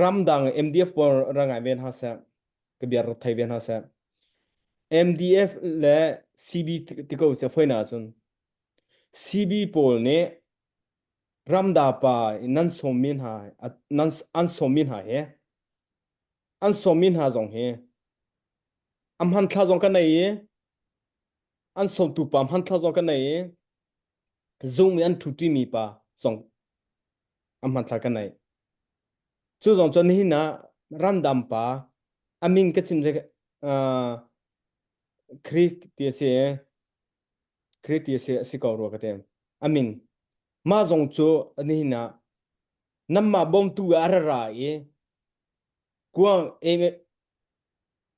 Ramdang MDF pawl ra ngai ve hna seh. Ka bia rak thei ve hna seh. MDF le CB ti ko cu foi na cun CB pawl nih ramda pa nan sawmmi hna nan an sawmmi hna hi an sawmmi hna zong hi a hmanthla zong ka nei i an sawmtu pa hmanthla zong ka nei i zung mi an ṭhuṭimi pa zong a hmanthla ka nei. Cu zong cu nihin ah ramdam pa a min ka chim uh, Kri ti a si Kri ti a si a si ko rua ka ti. A min mah zong cu nihin ah namah bawmtu ah a ra ra i kuang e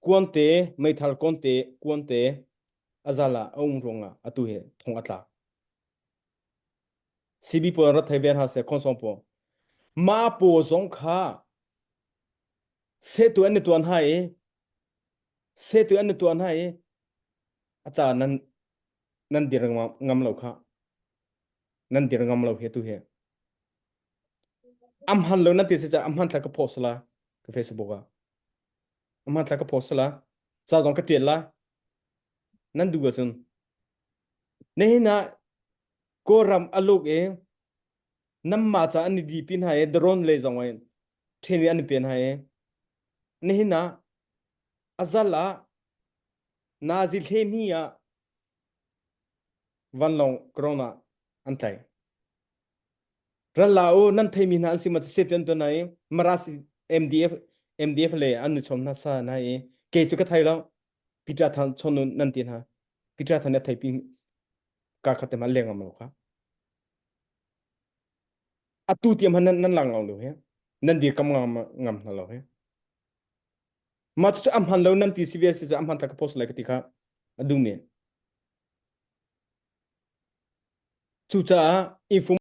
kuante meithal kuante kuante a zal ah a um ruangah atu hi thong a tlak. CB pawl rat thei ve hna seh khonsong pawl. Mah paw zong kha sehtu an i tuan hna i sehtu an i tuan hna i a ca nan nan dir ngam lo kha nan dir ngam lo hi tu hi am han lo nan ti si ca am han thla ka post la ka Facebook ah am han thla ka post la ca zong ka tial la nan duh ahcun nihin ah Kawlram a luk i nanmah ca an i dipi hna i drone lei zong in training an i pe hna i nihin ah a zal ah nazi hlehni ah vanlawng corona an tlaih. Ralla u nan theimi hna an si ma se an tuan i Maras MDF MDF le an nu chom hna sa na i kei cu ka thei lo Peter Than chon nan ti hna Peter Than a thei pi ka khat te ma leng ngam lo kha atu tiam han nan nan lang lo he nan dir kam ngam ngam hna lo he ma chu am han lo nan ti CVS chu am han ta ka post lai ka ti kha adu me cu caah info.